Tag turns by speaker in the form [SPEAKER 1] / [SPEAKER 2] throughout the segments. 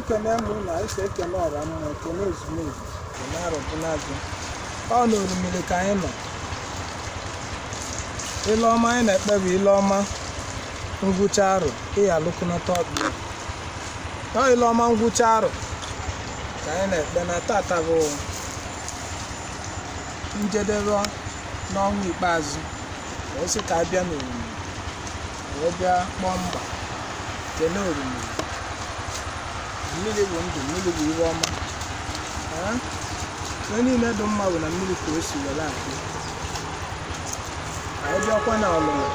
[SPEAKER 1] Ekene m na esi ekene ọra mma, ekene ezumezu, ekene arọbụnagụ. Ọ na orumiri ka anyị nọ. Ile ọma anyị na-ekpe bụ ile ọma ngwụcha arụ, ịya alụkụnata ọkpụ. Ọ ile ọma ngwụcha arụ ka anyị na-ekpe na tata bụ njedebe n'ọnwa ikpeazụ. Wee sị ka a bịa n'orumiri, wee bịa kpọọ mgba, kene orumiri. Mmiri bụ ndụ, mmiri bụ ihe ọma. Ihe niile dị mma bụ na mmiri ka o si were adị. Anyị bịakwa na ọlụlụ,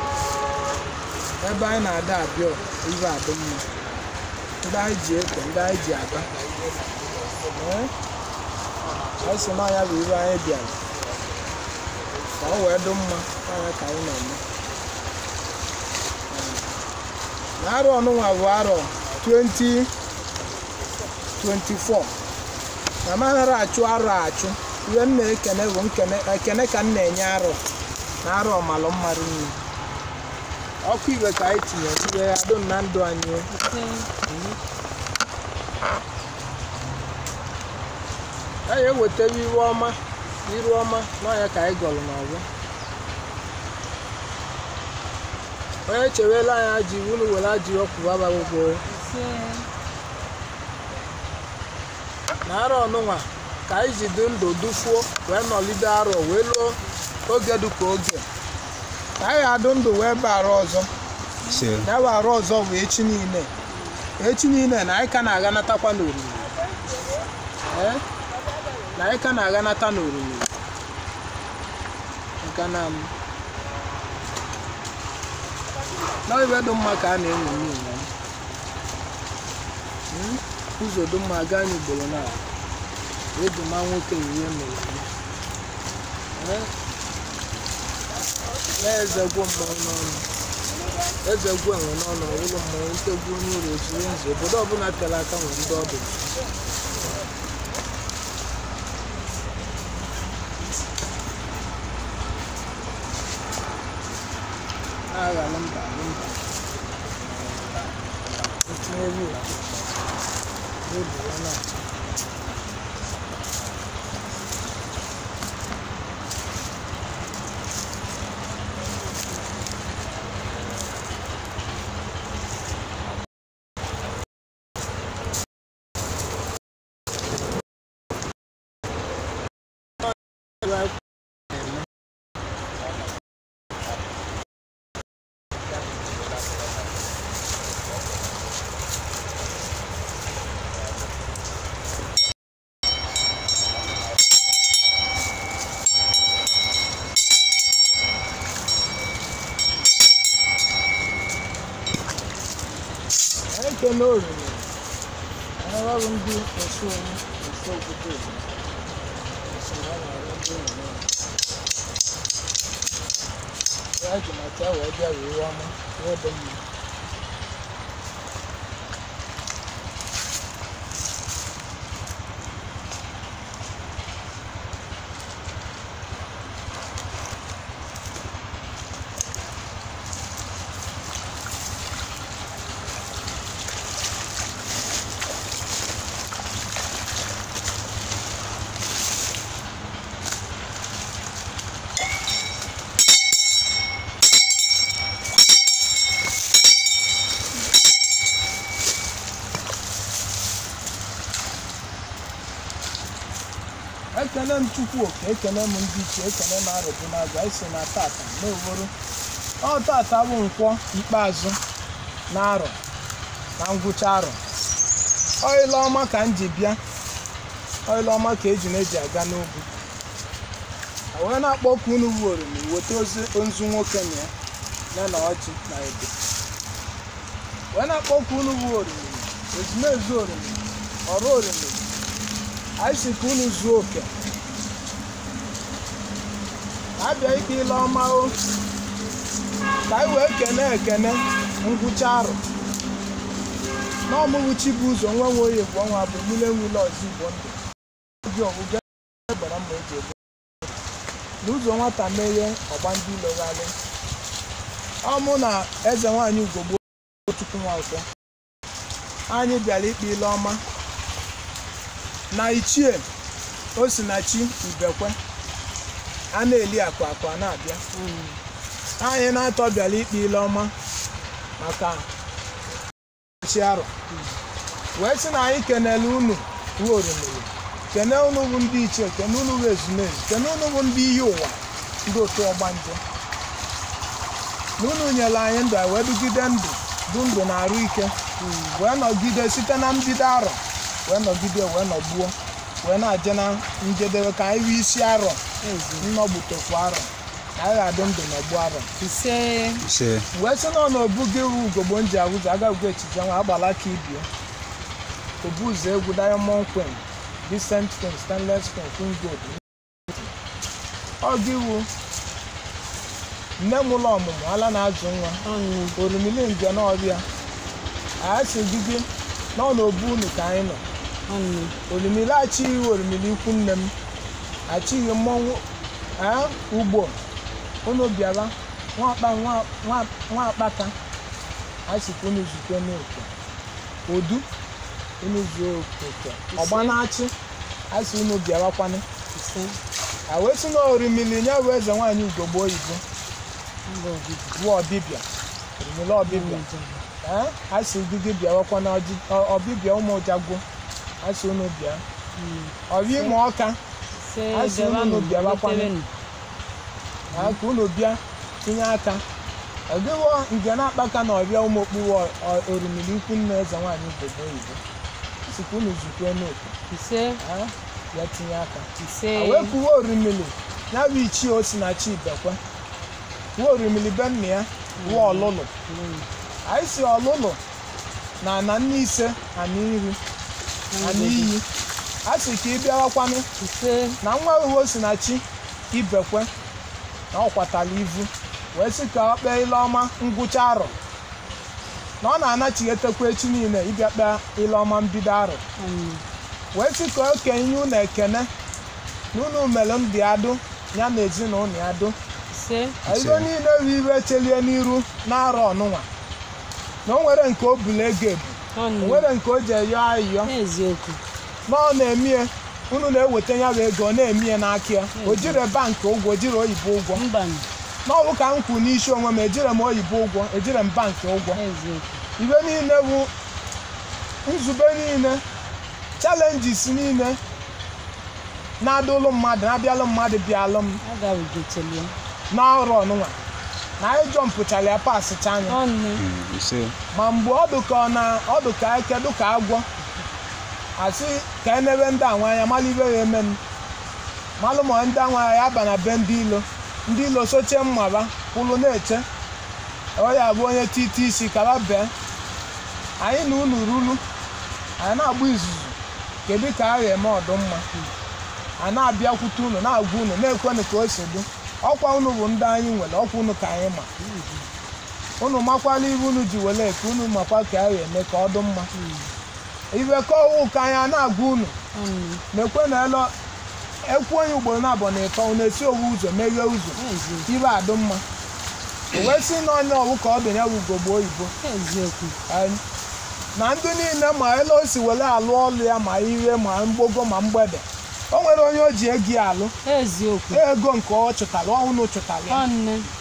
[SPEAKER 1] ebe anyị na-ada abịa ibe adị mma. Ndị anyị ji eko, ndị anyị ji aba. Anyị sị na ya bụ ibe anyị bịara ka ọ wee dị mma, anya ka anyị na-eme. Na arọ ọnụnwa bụ arọ 2024. Na m anaghị achụ arọ achụ. Ihe m na-ekene bụ ekene ka m na-enye arọ na arọ malụ mmadụ nne. Ọkụ igwe ka anyị tinyere ihe ya dum na ndụ anyị. Anyị ewetara iru ọma, iru ọma n'ọnya ka anyị gọrọ n'ọgbọ. Onye chewela anyị ajọ iwu unu were ajọ ihe kwụba gbogbo. Na arọ ọnụnwa ka anyị ji dị ndụ dufuo wee nọlide arọ wee luo oge dịka oge. Ka anyị adụ ndụ wee baa arọ ọzọ. Ya bụ arọ ọzọ bụ echi niile. Echi niile na anyị ka na-aganatakwa n'orumiri. Na anyị ka na-aghanata n'orumiri. Maka na ebe dị mma ka a na-enwe enwe. Ụzọ dị mma gaa n'ugboro na eduma nwoke ihe mere eme. Na-ezegwu mmọnwụ n'ọnụ, ezegwu enwe n'ọnụ, ọwụlụ mmọnwụ, itegwu onye ụlọ ozuru nze. Obodo ọbụla tere aka nwere ndị ọdụ. Na-aghalụ mba alụ mba. Etinye ewu ebu ya na-achị. Ekene orumiri, anyị ọrụ ndị osu onye osu okwute osu ha na-arụ ndị ụlọ ya ji maka wee bịa wee ọma ihe dị mma. Ekene m Chukwu oke, ekene m ndị ichie, ekene m arọbụnagụ. Anyị si na tata n'oworo. Ọ tata bụ nkwọ ikpeazụ na arọ na ngwụcha arọ. Ọ ile ọma ka m ji bịa, ọ ile ọma ka eji na-eji aga n'ugwu. Wee na-akpọku unu bụ orumiri, weta ozu nwoke na ya, ya na ọjị na ede. Wee na-akpọku unu bụ orumiri, ezumezu orumiri, ọrụ orumiri. Anyị si ka unu zuo oke. Abịa ikpe ile ọma o, ka anyị wee kene ekene ngwụcha arọ. Na ọmụwụ chi bụ ụzọ nwa nwe oyi bụ ọnwa bụ mmiri enwule ọzọ igbo ndụ. Obi ọgwụgwọ gbara mma eji egbu. N'ụzọ nwata meghe ọgba ndị ilogharị. Ọ mụ na eze nwaanyị Ugogbe Chukwu Nwankwọ. Anyị bịara ikpe ile ọma. Na ichie Osinachi Ibekwe a na-eli akụ akụ a na-abịa. Anyị na-atọ bịara ikpe ile ọma maka chi arọ, wee sị na anyị kenele unu ruo oromiri, kene unu bụ ndị ichie, kene unu bụ ezumezu, kene unu bụ ndị iyi ụwa, ndị otu ọgbanje, na unu nyere anyị ndụ anyị wee dugide ndụ du ndụ na arụ ike, wee nọgide site na mbido arọ wee nọgide wee nọgbuo wee na-aje na njedebe ka anyị wee isi arọ nnọgbutofu arọ ka anyị ga-adị ndụ nọgbuo arọ.
[SPEAKER 2] Ise.
[SPEAKER 3] Ise.
[SPEAKER 1] Wee sị na ọ na-obu gị wu ugogbo nji awụzụ agagụ echiche nwa agbala ka ibie obu ụzọ egwu diamond queen, decent queen, stainless queen, queen gold. Ọ gị wu nne m ụlọ ọmụmụ ala na-azụ nwa orumili nge n'ọbịa anyị sị gị gị na ọ na-obu unu ka anyị nọ. Orumili achịghị orumili ikwu nne m achịghị mmọnwụ ugbo unu bịara nwa akpaka a sị ka unu zute n'oke odu unu zuo oke ọgba na-achị a sị unu bịarakwanụ. A wee sị na orimili ya bụ eze nwaanyị ugogbe oyibo bụ ọbịbịa orimili ọbịbịa a sị gị bịarakwana ọbịbịa ụmụ jagwo a sị unu bịa ọbịa ịmụ ọka a sị unu bịarakwanụ ka unu bịa tinye aka ọdịwo nge na-akpaka na ọbịa ụmụ okpuru orimili ikwu nne eze nwaanyị ugogbe oyibo sị ka unu zukwe n'oke ya tinye aka. Wee kwuwe orimili ya bụ ichie Osinachi Ibekwe kwuwe orimili be nna ya wuo ọlụlụ. Anyị si ọlụlụ na ana nne ise ana iri ana iyi a sị ka ị bịawakwanụ na nwa uwe Osinachi Ibekwe na ọ kwatara ivu wee sị ka ọ kpee ile ọma ngwụcha arọ na ọ na-anachighetekwa echi niile ịbịa kpee ile ọma mbido arọ, wee sị ka okenye unu ekene na unu mere ndị adụ ya na ezinụlọ ya dụ ibe niile bụ iwe chelie n'iru na-arọ ọnụnwa na o nwere nke o bulu ego ebu, o nwere nke o ji eyọ ayịyọ na ọ na-emie unu na-eweta ya bụ ego ọ na-emie n'aka ya, o jire bankị ụgwọ, o jire oyibo ụgwọ n'ọwụ ka m kwu n'isi onwe m, ejire m oyibo ụgwọ, ejire m bankị ụgwọ. Ibe niile bụ nzube niile, challenges niile na-adụlụ mmadụ na-abịalụ mmadụ bịalụ m n'ọrụ ọnụnwa na anyị jọmpụchara ya pasịcha anya ma mgbe ọ dụka eke dụka agwọ asị ka enebe ndị anwa anya malụ ibe ya eme m malụ ma ndị anwa ya aba na be ndị ilo, ndị ilo sochie mmaba kwụlụ na-eche ọ ya bụ onye titi isi kara bee anyị na unu rulu anyị na-agba izuzu kedu ka a ga-eme ọdụmma a na-abịakwute unu na-agwa unu na-ekwenụ ka o si dị ọkwa unu bụ ndị anyị nwere ọkwa unu ka anyị ma unu makwala ibe unu ji were eke unu makwa ka a ga-eme ka ọ dị mma ibe ka ọwụ ka anyị a na-agwa unu na-ekwe na elu ekwu onye ugboro na-abọ na ịtọ unu esi owu ụzọ meghee ụzọ ibe adụ mma o wee sị na onye ọwụ ka ọ dị ya bụ ugogbe oyibo na ndị niile ma ele o si were alụ ọlụ ya ma ire ma mgbogo ma mgbede o nwere onye o ji ego ya alụ ego nke ọ chụtara ọnụ chụtara ya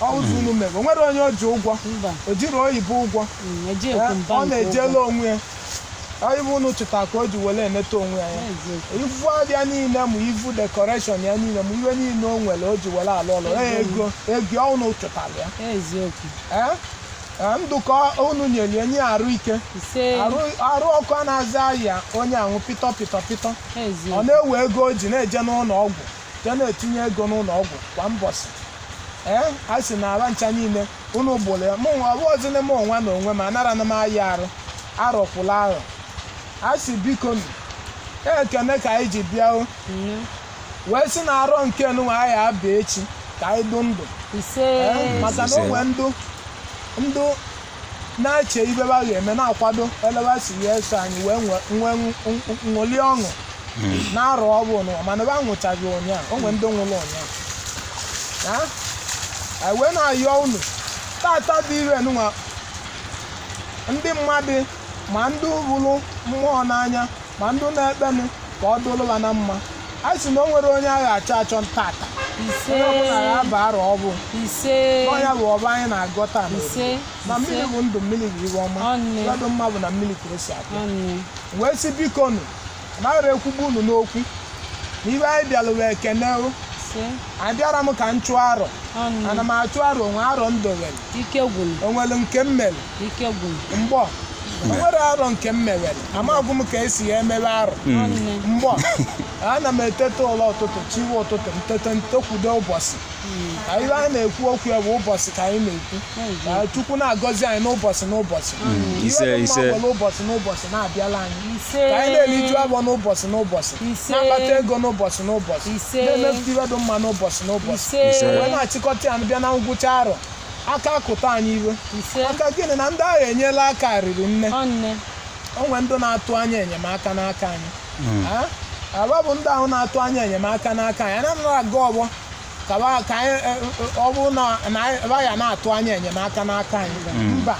[SPEAKER 1] ọụzụ unu mere o nwere onye o ji ụgwọ o jiri oyibo ụgwọ ọ na-ejela onwe ya oyibo unu chụtara ka o ji were eneta onwe ya ya ivu abịa niile ma ivu dekọreshọn ya niile ma iwe niile o nwere o ji were alụ ọlụ ego ego ọnụ chụtara ya ndụ ka unu nyere nye arụ ike arụ ọkụ a na-aza ahịa onye anwụ pịtọ pịtọ pịtọ ọ na-ewe ego o ji na-eje n'ụlọ ọgwụ jee na-etinye ego n'ụlọ ọgwụ kwa mbọsị ee a sị na ara ncha niile unu gburu ya mụ nwa ọ bụ m onwe na onwe m anara na m ahịa arụ arọkwụla arọ a sị biko ekene ka anyị ji bịa wee sị na arọ nke nwa anyị abịa echi ka anyị dụ ndụ maka na o nwee ndụ ndụ na-eche ibe ba ga-eme na-akwado eleba si ya eso anyị wee nwee ṅụli ọṅụ na-arụ ọrụ n'ụwa mana ebe a nwụchaghị ụnyaahụ o nwee ndị nwụrụ ụnyaahụ anyị wee na-ayọ unu tata dị ire nwa ndị mmadụ ma ndị hụrụ mmụọ n'anya ma ndị na-ekpenụ ka ọ dụlụba na mma. A sị na o nwere onye agha achọ achọ ntata. Onye ọbụla ga-aba arọ ọ bụ. Ọnya bụ ọba anyị na-agọ taa na mmiri bụ ndụ, mmiri bụ iwe ọma. Ọdụ mma bụ na mmiri ka o si abịa. Wee sị biko nụ, anaghị ekwugbu unu n'okwu. Na ibe anyị bịara wee kene o. Abịara m ka m chụọ arọ. Ana m achụ arọ onwe arọ m dowere. Onwere nke m mere. Mgbọ o nwere arọ nke m mewere. Amagwụ m ka esi ya emewe arọ. Mgbọ ana m etete ụlọ ụtụtụ chiwe ụtụtụ ntete ntekwudo ụbọchị. Ka ihe anyị na-ekwu okwu ya bụ ụbọchị ka anyị na-ekwu. Ka Chukwu na-agọzi anyị n'ụbọchị n'ụbọchị.
[SPEAKER 2] Ise ise.
[SPEAKER 1] Ihe ụbọchị n'ụbọchị na-abịala anyị. Ka anyị na-eliju abụọ n'ụbọchị n'ụbọchị. Na-akpata ego n'ụbọchị n'ụbọchị. Na-emepụta ihe dị mma n'ụbọchị n'ụbọchị. Wee na-achịkọta ya bịa na ngwụcha arọ. Aka akụta anyị iwe. Maka gịnị na ndị agha enyela aka riri nne. O nwee ndị na-atụ anya enyemaka n'aka anyị. Aba bụ ndị ahụ na-atụ anya enyemaka n'aka anyị. Anyị anaghị aga ọgbọ ka anyị ọ bụ na ya na-atụ anya enyemaka n'aka anyị. Mba.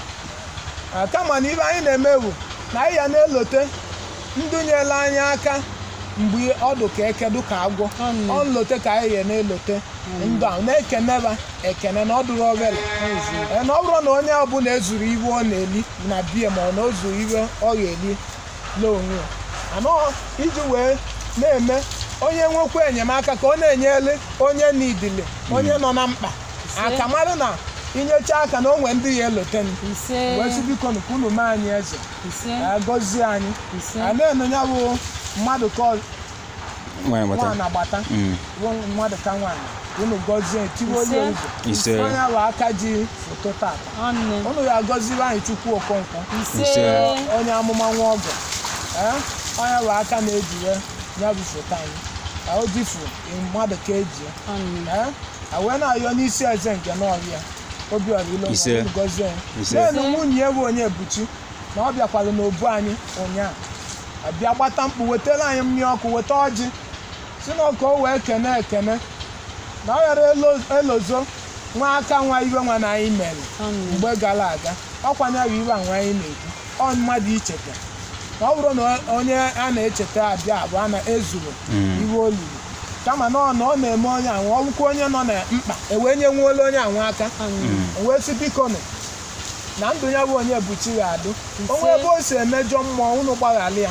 [SPEAKER 1] Kama na ibe anyị na-eme bụ na anyị ya na-elote ndị nyere anyị aka mgbe ọdụ ka ekedu ka agwọ. Ọ nlote ka anyị ya na-elote ndụ ahụ na-ekeneba ekene na ọ dụrụ obere. Na ọ bụrụ na onye ọbụla ezuru iwe ọ na-eli na bie ma ọ na o zuru iwe ọ ga-eli n'onwe ya. Anọ iji wee na-eme onye nwekwa enyemaka ka ọ na-enyele onye n'idile onye nọ na mkpa aka mara na inyecha aka na onwe ndị ya elote wee sị biko ka unu mee anyị eze gọzie anyị. A na-eno ya bụ mmadụ ka nwaanyị agbata mmadụ ka nwaanyị unu gọzie tiwe onye ụzọ onye bụ aka ji foto tata unu ya gọziri anyị Chukwu Okonkwo onye amụma nwa ọgọ. Onye bụ aka na-ejiwe ya bụ foto anyị ka o jifu mmadụ ka eji ya wee na-ayọ n'isi eze nke n'ọhịa Obiora Ilonwa gọzie ya. Naanị nwunye ya bụ onye Ebuchi na ọ bịakwara n'obu anyị ụnyaahụ abịa gbata mkpu wetara anyị mmiri ọkụ weta ọjị si na ọkụ o wee kene ekene na ọ ghara elozo nwa aka nwa iwe nwa na anyị mere mgbe gara aga. Ọkwanyere iwe nwa anyị na-ekwu ọ mmadụ icheta na ọ bụrụ na onye a na-echeta abịa abụọ a na-ezuru iwe olulu kama na ọ na-eme onye anwụ ọ bụkwa onye nọ na mkpa ewee nye nwuola onye anwụ aka wee sị biko nụ na ndụ ya bụ onye Ebuchi ya adụ onwe ebe o si emejọ mmụọ unu gbaghara ya.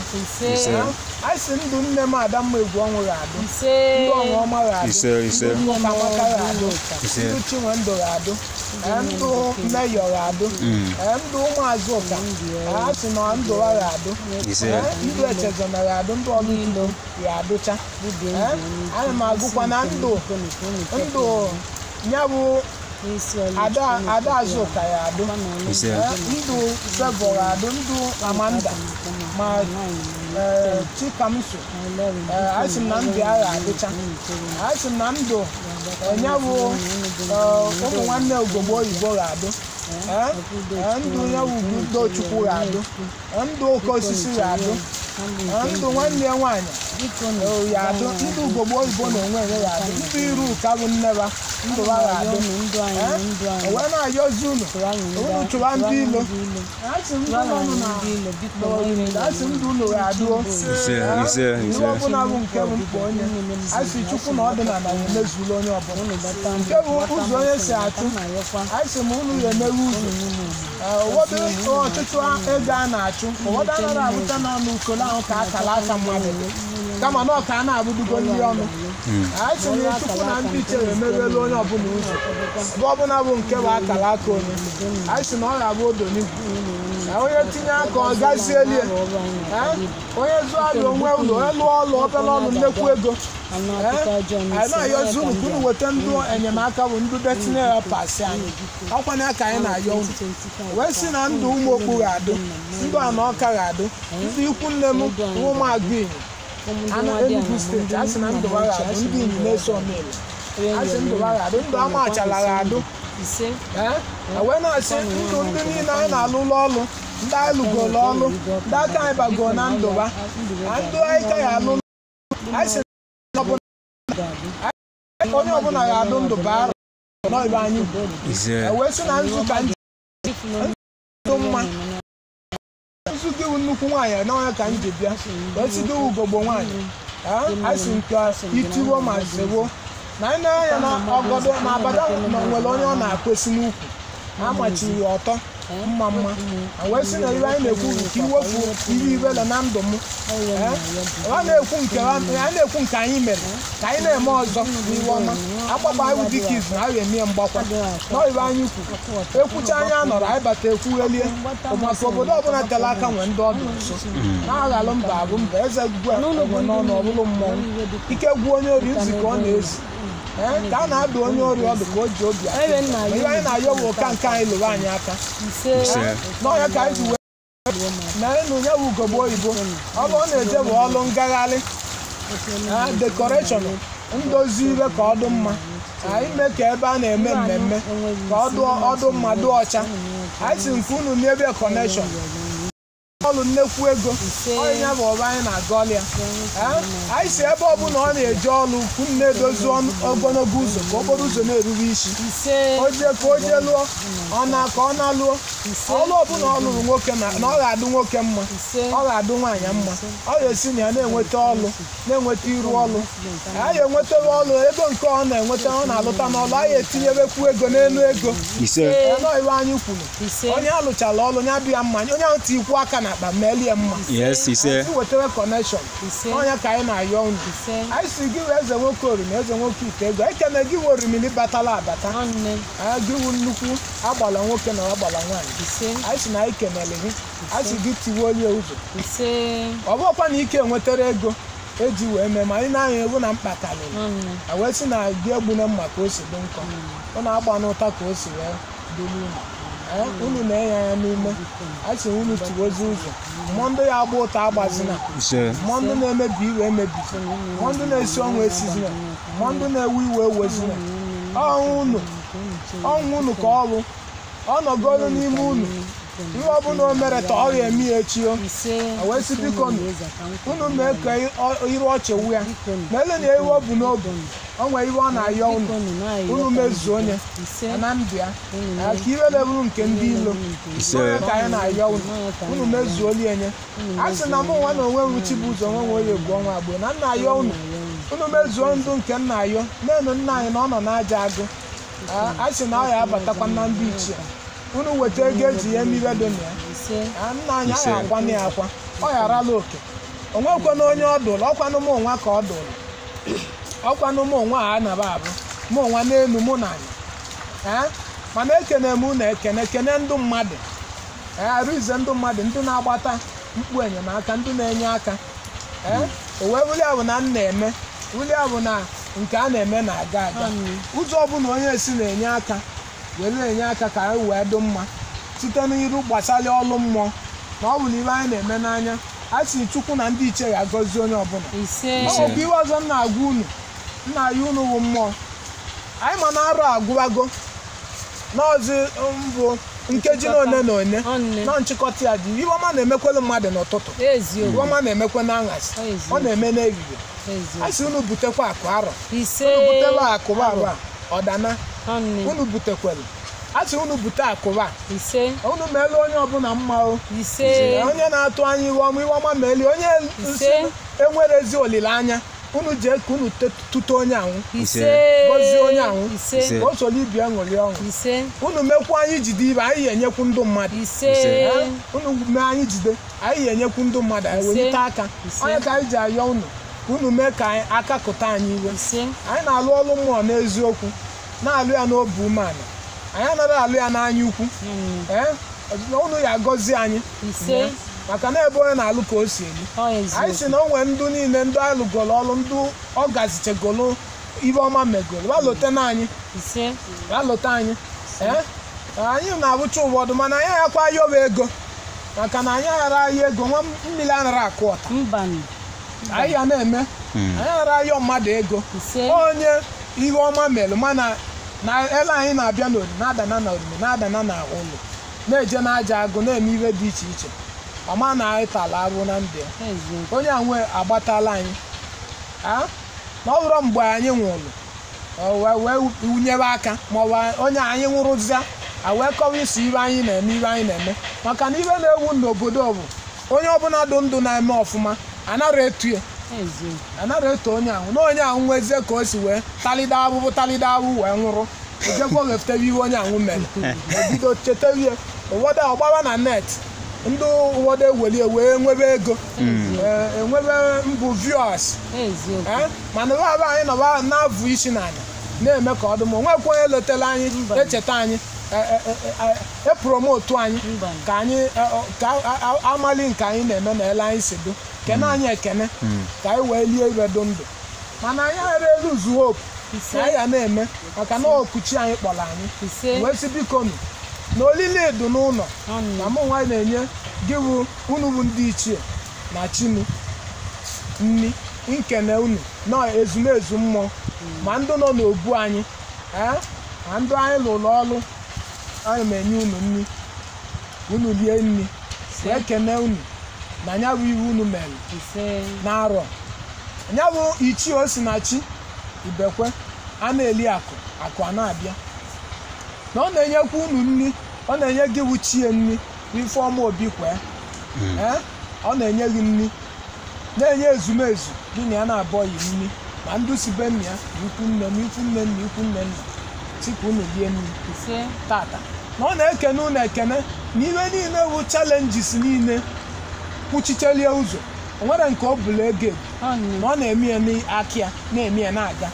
[SPEAKER 1] A sị ndụ nne m Adamma Egwu ọnwụ ga-adụ, ndụ ọnwụ ọma ga-adụ, ndụ Ụkamaka ga-adụ, ndụ Chinwendụ ga-adụ, ndụ Mmeyọ ga-adụ, ndụ ụmụazụ ụka a sị na ndụ ha ga-adụ, ndụ Echezona ga-adụ, ndụ Ọlụchukwu ga-adụcha. Ana m agụkwa na ndụ ndụ ya bụ Ada Azụka ya adụ, ndụ Favour ya adụ, ndụ Amanda ma Chikamso asị m na ndụ ya adụcha. Asị m na ndụ ya bụ ụmụ nwanne Ugogbe Oyibo ga-adụ, ndụ ya bụ Udochukwu ga-adụ, ndụ Oke Osisi ga-adụ, ndụ nwanne ya nwaanyị ya adụ, ndụ Ugogbe Oyibo na onwe ya ga-adụ, ndụ Iruka bụ nneba ndụ ha ga-adụ. Wee na-ayọzi unu unu chụwa ndị ilo. Asị ndụ unu ga-adụo ihe ọbụla bụ nke bụ mkpa onye. Asị Chukwu na ọdịnala ya emezula onye ọbụla nke bụ ụzọ onye si achụ. Asị m unu ya emewe ụzọ ụfọdụ ọchụchụ ego a na-achụ ụfọdụ anaghị abụta n'ọnụ ukolo ahụ ka akara aka mmadụ dị kama na ọka a na-abụdugo ndị ọnụ. Asị m Chukwu na ndị iche emewela onye ọbụla ụzọ ebe ọbụla bụ nke bụ akara aka onye. Asị na ọ ga-abụ odo n'igwe na onye tinye aka ọ gazie elie, onye zụọ ahịa onwe ụlọ, onye lụọ ọlụ obere ọlụ nnekwu ego. Anyị na-ayọzi unu ka unu weta ndụ enyemaka bụ ndụ detinye ya pasị anyị ọkwana ka anyị na-ayọ unu wee sị na ndụ ụmụ okpu ga-adụ, ndụ Anaọka ga-adụ, ndụ ikwu nne m ụmụagụ inyi Enugu steeti asị na ndụ ha ga-adụ, ndị inyi na-eso omele asị ndụ ha ga-adụ, ndụ Amachala ga-adụ. Wee na-asị ndụ ndị niile anyị na-alụ ụlọ ọlụ, ndị anyị lụgoro ọlụ, ndị aka anyị bagoro na ndụ ha na ndụ anyị ka ya alụ. Asị onye ọbụla ga-adụ ndụ bara n'ọbụ anyị. Wee sị na nzu ka ndụ mma nzu gị bụ nnukwu nwaanyị n'ọnya ka m ji bịa wee sị gị ugogbo nwaanyị Anyị si nke itiwo ma zewo na anyị na-anya na ọgọdọ na abada na nwere onye ọ na-akwesị n'ukwu amachiri ọtọ mma mma wee sị na iwe anyị na-ekwu bụ ka iwefu iwe iwele na ndụ m. A na-ekwu nke anyị na-ekwu nke anyị mere ka anyị na-eme ọzọ n'iwe ọma agbakwa anyị dịka izu na anyị eme mgbakwa n'iwe anyị kwuru ekwucha anyị anọrọ anyị bata ekwughelie maka obodo ọbụla tere aka nwee ndị ọdụ nso na-aghalụ mba abụ mba eze gwu enwe n'ọnụ ọbụlụ mmọnwụ ike gwuo onye ori nzi ka ọ na-ezi ka a na-adụ onye ori ọdụ ka o ji obi aka ihe anyị na-ayọ bụ ụka nke anyị lụrụ anyị aka n'ọhịa ka anyị ji wee na-enu ya bụ ugogbe oyibo ọ bụ ọ na-eje bụ ọlụ ngagharị dekoreshọn ndozi ibe ka ọ dị mma ime ka ebe a na-eme mmemme ka ọ dị mma dị ọcha. Anyị si nke unu n'ebe kọnekshọn ọlụ nnekwu ego onye bụ ọba anyị na-aga ọlụ ya. Anyị si ebe ọbụla ọ na-eje ọlụ ukwu na-edozi ogologo ụzọ ka okporo ụzọ na-erube isi o jee ka o jee lụọ ọ na ka ọ na-alụọ ọlụ ọbụla ọ lụrụ nwoke na ọ ga-adụ nwoke mma ọ ga-adụ nwaanyị mma ọ ga-esi na ya na-enweta ọlụ na-enweta iru ọlụ anyị enwetawa ọlụ ego nke ọ na-enweta ọ na-alụta n'ọlụ anyị etinyewekwu ego n'elu ego n'iwe anyị kwuru onye alụchala ọlụ ya bịa mma onye ahụ tikwu aka na akpa melie mma iwetawe kọnekshọn onye ka anyị na-ayọ unu. Anyị si gị wee eze nwoke orimi eze nwoke ite ego ekene gị wee orimiri batala abata gị wụ nnukwu agbala nwoke na agbala nwaanyị. Anyị si na anyị kenele gị anyị si gị tiwe olie ụzọ ọ bụrụkwa na ike enwetara ego eji wee mee ma anyị na-anya ewu na mkpa karịrị a wee sị na gị egbune mma ka o si dị nkọ ọ na-agba n'ụta ka o si wee duru unu. Unu na-enye anya n'ume a sị unu tiwozi ụzọ mmụọ ndị ya agba ụta agbazina mmụọ ndị na-emebi iwe emebizi mmụọ ndị na-esi ọnwụ esizina mmụọ ndị na-ewe iwe ewezina ọnwụ unu ka ọ bụ ọ nọgoro n'ime unu ihe ọbụla o mere ta ọ ga-eme ya echi o wee sị biko unu mee ka iru ọchị wu ya ma ele na iwe ọ bụ n'obi o nwere iwe ọ na-ayọ unu unu mezuo onye na ndụ ya ka iwe leburu nke ndị ilo onye ka anyị na-ayọ unu unu mezuo enye a sị na mụ nwa na onwe m Chibuzo onwe nwe onye egwu ọnwa agbo na nna ayọ unu unu mezuo ndụ nke nna ayọ nenu nna anyị na ọ nọ n'aja agụ a sị na ọ ya abatakwa na ndị ichie unu weta ego eji ya eme iwe dị na ya nna anyị agha akwana ya akwa ọ gharala oke o nwekwana onye ọ dụrụ ọkwanụ mụ nwa ka ọ dụrụ ọkwanụ mụ nwa a naba abụ mụ nwa n'elu mụ na anyị mana ekene m unu ekene kene ndụ mmadụ arụize ndụ mmadụ ndị na-agbata mkpu enyemaka ndị na-enye aka o wee wuli bụ na m na-eme wuli bụ na nke a na-eme na-aga aga ụzọ ọbụla onye si na-enye aka were na-enye aka ka anyị wee dị mma site n'iru gbasara ọlụ mmụọ na ọ bụ na iwe anyị na-eme n'anya a sị Chukwu na ndị ichie ga-agọzi onye ọbụla. Ọ bụkwa iwe ọzọ m na-agwa unu nna ya unu wụ mmụọ anyị ma na arụ agwụwago n'ọzi mbụ nkeji na one na one na nchịkọta ya dị iwe ọma na-emekwelu mmadụ n'ụtụtụ iwe ọma na-emekwe n'aṅasị ọ na-eme n'ehihie a sị unu butekwa akụ arọ unu butewa akụ arụ a ọdana unu butekwelu a sị unu bute akụba unu meelu onye ọbụla mma o onye na-atụ anya iwe ọma iwe ọma meeli onye enwere ezi olileanya unu jee ka unu tute onye anwụ gọzie onye anwụ ka o soro ibi aṅụrị ọṅụ unu mekwu anyị jide ibe anyị ga-enyekwu ndụ mmadụ unu mee anyị jide anyị ga-enyekwu ndụ mmadụ anyị welite aka onye ka anyị ji ayọ unu ka unu mee ka anyị aka kụta anyị iwe. Anyị na-alụ ọlụ mmụọ n'eziokwu na-alụ ya n'obi umeala anyị anaghị alụ ya n'anya ukwu unu ya agọzi anyị maka na ebe onye na-alụ ka o si elu anyị si na o nwere ndụ niile ndụ anyị lụgoro ọlụ ndụ ọ gazichegolu ibe ọma megolu walote na anyị walote anyị anyị na-abụcha ụfọdụ mana anyị agakwa ayọba ego maka na anyị aghara ahịa ego nwa mmiri anaghị akụ ọta anyị ya na-eme anyị aghara ayọ mmadụ ego onye ihe ọma melụ mana na ele anyị na-abịa n'oriri na-adana na oriri na-adana na ụlọ na-eje n'aja agụ na-eme ihe dị iche iche ọma na anyị tala arụ na ndụ ya onye a nwe agbatala anyị na ọ bụrụ mgbe anyị nwụrụ wee wunyewe aka ma ọ bụ onye anyị nwụrụzịa wee kọwa isi ibe anyị na-eme ibe anyị na-eme maka na ibe na-ewu n'obodo bụ onye ọbụla dị ndụ na-eme ọfụma anara etu ya Anaghị eto onye ahụ na onye ahụ nwezie ka o si wee talide abụbụ talide abụ wee nwụrụ ojekwa wefutebe ihe onye ahụ mere ebido chetewie ụfọdụ ọgbawa na net ndị ụfọdụ ewelie wee nwebe ego enwebe mbụ viewers mana ebe anyị nọ na-avụ isi n'ala na-eme ka ọ dị mma onwekwa onye letara anyị echeta anyị epromotu anyị ka anyị ka amali nke anyị na-eme na ele anyị si do kene anyị ekene ka anyị wee lie ibe do ndụ mana anyị ghara eluzu hope na anyị ya na-eme maka na okuchi anyị kpọrọ anyị wee sị biko nụ na olili dị n'ụlọ na mụ nwa na-enye gị bụ unu bụ ndị ichie na chinu nni nkene unu na ezumezu mmụọ ma ndị nọ n'obu anyị ma ndị anyị lụrụ ọrụ anyị ma enye unu nni unu lie nni wee kene unu na nya bụ iwu unu mere n'arọ nya bụ ichie Osinachi Ibekwe a na-eli akụ akụ a na-abịa na ọ na-enyekwa unu nni ọ na-enye gị wuchie nni Ifeọma Obi kwee ọ na-enye gị nni na-enye ezumezu gị na ya na-abọghị nni ma ndụ si be nna ya na ikwu nne na ikwu nne na ikwu nne nna tupu unu rie nni tata na ọ na-ekene unu ekene na ihe niile bụ challenges niile kwuchitelie ụzọ o nwere nke ọ bụla ego ebu na ọ na-eme ya n'aka ya na-eme ya na-aga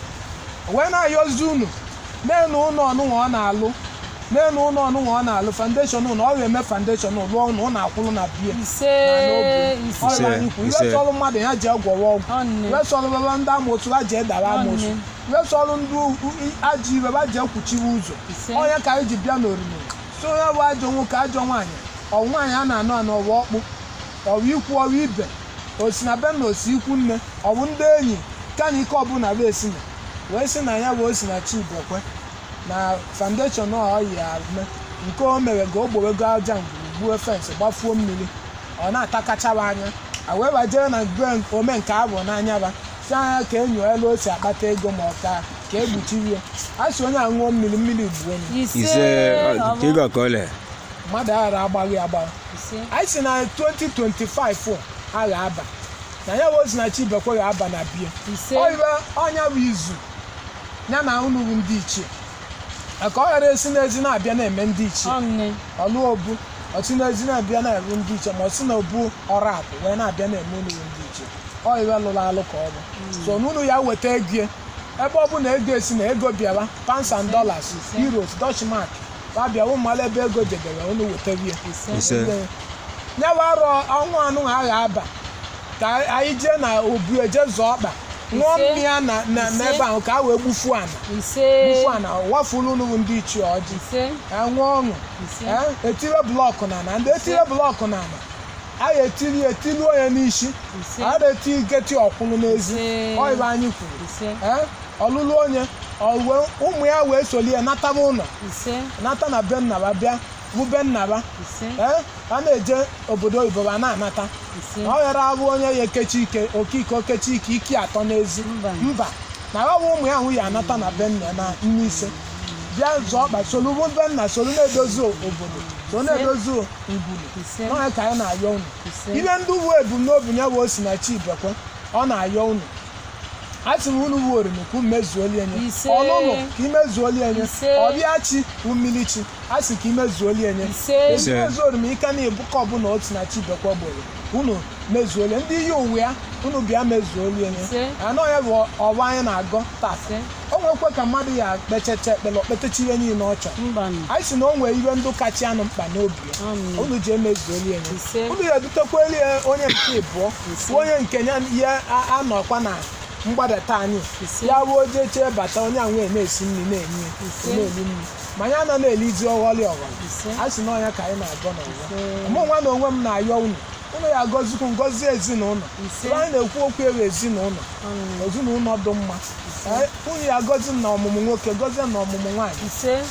[SPEAKER 1] wee na-ayọzi unu na-enu ụlọ ọnụnwa ọ na-alụ na-enu ụlọ ọnụnwa ọ na-alụ foundation ụlọ ọ ga-eme foundation lụọ ụlọ ụlọ akwụrụ na bie iwe sọrụ mmadụ ya jee gwọwa ọgwụ iwe sọrụ bebe ndị amoosu ha jee dara amoosu iwe sọrụ ndị ajọ iwe ba jee kwuchiwe ụzọ onye ka anyị ji bịa n'orimiri so onye bụ ajọ nwoke ajọ nwaanyị ọ nwaanyị a na-anụ anụ ọwa ọkpụ ọwa ikwu ọwa ibe osi na be na osi ikwu nne ọ bụ ndị enyi ka na ike ọbụla bụ esi na wee sị na ya bụ Osinachi Ibekwe na foundation ọ ya eme nke o mere ga o gbowego aja ngwuru gbuo fensị gbafuo mmiri ọ na-atakachawa anya a wee bajere na be ome nke abụ n'anya ba si anya ka enyo elu o si akpata ego ma ọ ka ka egbochiri ya a sị onye aṅụọ mmiri mmiri gbuo mmadụ aghara agbaghị agbagha anyị si na 2025 a ga-aba na ya bụ Osinachi Ibekwe ga-aba na bie ọnya bụ izu ya na unu bụ ndị ichie maka ọ ghara esi n'ezi na-abịa na-eme ndị ichie ọlụ obu ọtị n'ezi na-abịa na-eme ndị ichie ma ọ sị na obu ọrụ akụ wee na-abịa na-eme unu bụ ndị ichie ọ iwe lụrụ alụ ka ọ bụ so n'unu ya weta ego ebe ọ bụ na ego esi na ego bịara pounds and dollars euros Dutch mark babịa ụmụala ebe ego jedere unu weta ya bụ arọ ọnwa anụ ha ga-aba ka anyị jee na obu eje zọọ ọkpa ṅụọ mmiri ya n'ebe ahụ ka a wee gbufuo ana gbufuo ana wafuru unu ndị ichie ọjị ṅụọ ọṅụ etire blọkụ na ana ndị etire blọkụ na ana a ga-etiri etiri onye n'isi a na-eti geti ọkwụrụ n'ezi ọibe anyị kwuru ọlụlụ onye ụmụ ya wee solie nataba ụlọ nata na be nnaba bịa bụ be nnaba a na-eje obodo oyibo ba na-anata ọ ghara abụ onye ya ekechi ike okike okechi ike ike atọ n'ezi mba na ọ bụ ụmụ ya ahụ ya anata na be nna na nne ise bịa zọọ ọkpa solu bụ be nna solu na-edozi obodo so na-edozi ngwulu n'ọnya ka anyị na-ayọ unu ihe ndị uwe ebumnobi ya bụ Osinachi Ibekwe ọ na-ayọ unu a sị m unu wuo oriri ka imezuoli enye ọlụlụ ka imezuoli enye ọbịachi bụ mmiri chi a sị ka imezuoli enye ezumezu oriri ike na ịbụkọ ọbụla Osinachi Ibekwe gboro unu mezuoli ndị iyi uwe ya unu bịa mezuoli enye anọ ya bụ ọwa anyị na-agọ tata o nwekwe ka mmadụ ya kpecheche ekpere okpetechi ihe niile ọ chọrọ anyị sị na o nwee ihe ndụ kacha anụ mkpa n'obi ya unu ji emezuoli enye unu ya edutekweli onye nke ịbụọ onye nke ya anọkwa na mgbadata anyị ya bụ oje chee bata onye ahụ na-esi nri na-enye na-eli nri ma ya na na-elizi ọghọlị ọghọlị a sị na ọnya ka anyị na-agọ n'ọzọ mụ nwa na onwe m na-ayọ unu unu ya agọzikwu ngọzi ezinụlọ ebe anyị na-ekwu okwu ewu ezinụlọ ezinụlọ dị mma unu ya agọzi na ọmụmụ nwoke gọzie na ọmụmụ nwaanyị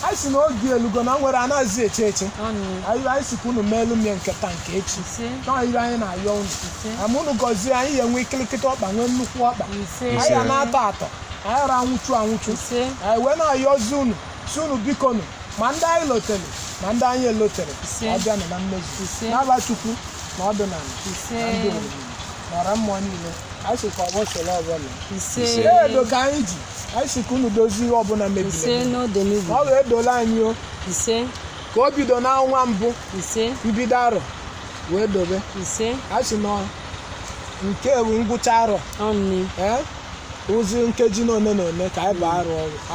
[SPEAKER 1] a sị na oge elugo na nwere anaghịzi eche eche anyị sị ka unu meelu mie nke taa nke echi na ihe anyị na-ayọ unu ama unu gọzie anyị ya enwe ikirikiti ọkpa nwee nnukwu ọkpa anyị ya na-atọ atọ anyị ara anwụchu anwụchu anyị wee na-ayọzi unu si unu bikonu ma ndị anyị lotere ma ndị anyị elotere ọ bịanụ na mmezu n'aba Chukwu na ọdịnala na ndị oriri na ọra mmụọ niile. Anyị sị ka ọgbọ soro ọbụla.
[SPEAKER 2] Ise.
[SPEAKER 1] Edo ka anyị ji. Anyị sị ka unu dozie ihe ọbụla mebiri
[SPEAKER 2] Ise
[SPEAKER 1] emebi.
[SPEAKER 2] n'ode n'ugwu.
[SPEAKER 1] Ka ọ wee dola anyị o.
[SPEAKER 2] Ise.
[SPEAKER 1] Ka o bido n'ọnwa mbụ
[SPEAKER 2] Ise.
[SPEAKER 1] mbido arọ wee dobe.
[SPEAKER 2] Ise.
[SPEAKER 1] A sị na nke bụ ngwụcha arọ.
[SPEAKER 2] Ọnne.
[SPEAKER 1] Ee, ụzi nkeji na one na one ka anyị bụ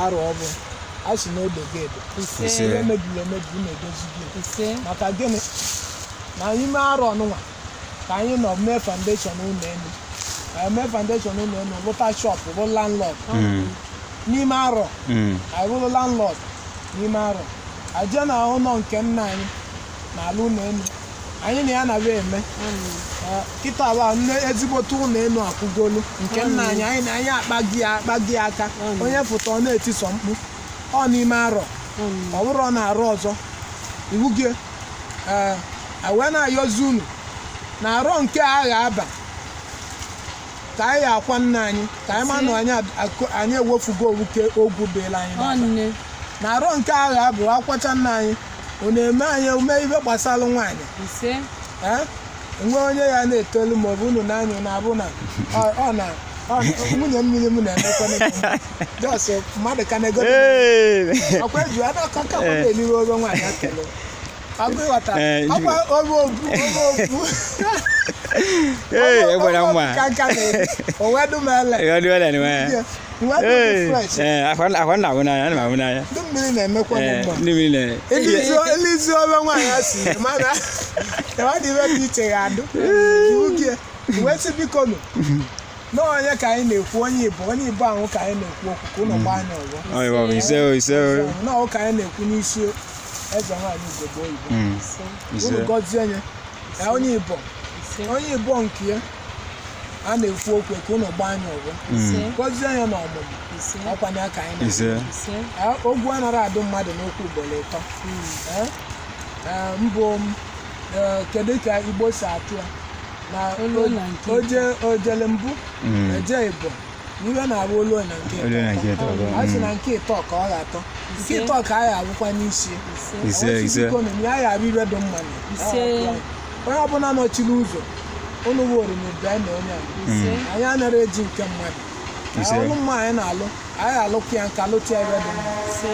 [SPEAKER 1] arọ ọbụ. A sị na odogo edo.
[SPEAKER 2] Ise.
[SPEAKER 3] Ise.
[SPEAKER 1] Ihe mebiri emebi unu edozigo ya.
[SPEAKER 2] Ise.
[SPEAKER 1] Maka gịnị na n'ime arọ ọnụnwa ka anyị nọ mee foundation ụlọ elu. Anyị mee foundation ụlọ elu, lụta shop bụ landlord. N'ime arọ anyị bụrụ landlord n'ime arọ. Anyị jee na ụlọ nke nna anyị na-alụ ụlọ elu. Anyị na ya na-abịa eme. Kịta ba nne ezigbote ụlọ elu akwụgolu nke nna anyị anyị na anyị akpaghị aka. Onye fụta ọ na-etisọ mkpu. Ọ n'ime arọ. Ọ bụrụ ọ na-arụ ọzọ. Iwu gị ee wee na-ayọzi unu na arọ nke a ga-aba ka anyị akwa nna anyị ka anyị ma na anyị ewefugo owuke ogwu dịla anyị n'aka.
[SPEAKER 2] Ọnne.
[SPEAKER 1] Na arọ nke a ga-abụ akwacha nna anyị ọ na-eme anyị ome ibe gbasara nwaanyị.
[SPEAKER 2] Ise.
[SPEAKER 1] Ee, enwe onye ya na-etolu ma ọ bụ unu n'anya na-abụ na ọ na nwunye mmiri m na-emekwana jos mmadụ ka na-ego ọkwa eju adọka ka ọ na-eliwe obe nwaanyị atelu ọgụ ịghọta ọkwa obe obu obe obu
[SPEAKER 3] Ee, egbara mma.
[SPEAKER 1] ka nka na-eri onwedumele
[SPEAKER 3] Egbara mma.
[SPEAKER 1] nwedu fresh.
[SPEAKER 3] Akwa nna ahụ n'anya, ana m ahụ n'anya.
[SPEAKER 1] Ndị mmiri na-emekwa mma.
[SPEAKER 3] Ndị mmiri na
[SPEAKER 1] Elizi obe nwaanyị a si mana ịmadụ ibe dị iche ga-adụ ugie wee sị biko nụ na onye ka anyị na-ekwu onye Igbo onye Igbo ahụ ka anyị na-ekwu okwu ka ụnụ gbaa anya ọgbọ.
[SPEAKER 3] Ọ ise o ise o.
[SPEAKER 1] Na ọ ka anyị na-ekwu n'isi eze nwaanyị Ugogbe Oyibo.
[SPEAKER 3] Ise.
[SPEAKER 1] Unu gọzie nye ya onye Igbo onye Igbo nke ya a na-ekwu okwu ka ụnụ gbaa anya ọgbọ. Gọzie ya na ọmụmụ ọkwanye aka anyị na ogwu anaghị adụ mmadụ n'okwu ugboro ịtọ. Mbụ kedu ka Igbo si atụ ya na ojele mbụ eje Igbo n'ihe na-abụ olu na nke ịtọ a sị na nke ịtọ ka ọ ga-atọ nke ịtọ ka a ga-abụkwa n'isi ya ga-abụ ibe dị mma onye ọbụla nọchiri ụzọ ụnụ woro n'ụbịa na onye anyị anaghị eji nke mmadụ ọlụ mma anyị na-alụ anyị alụkwu ya nka alụtụ ya ebe dị mma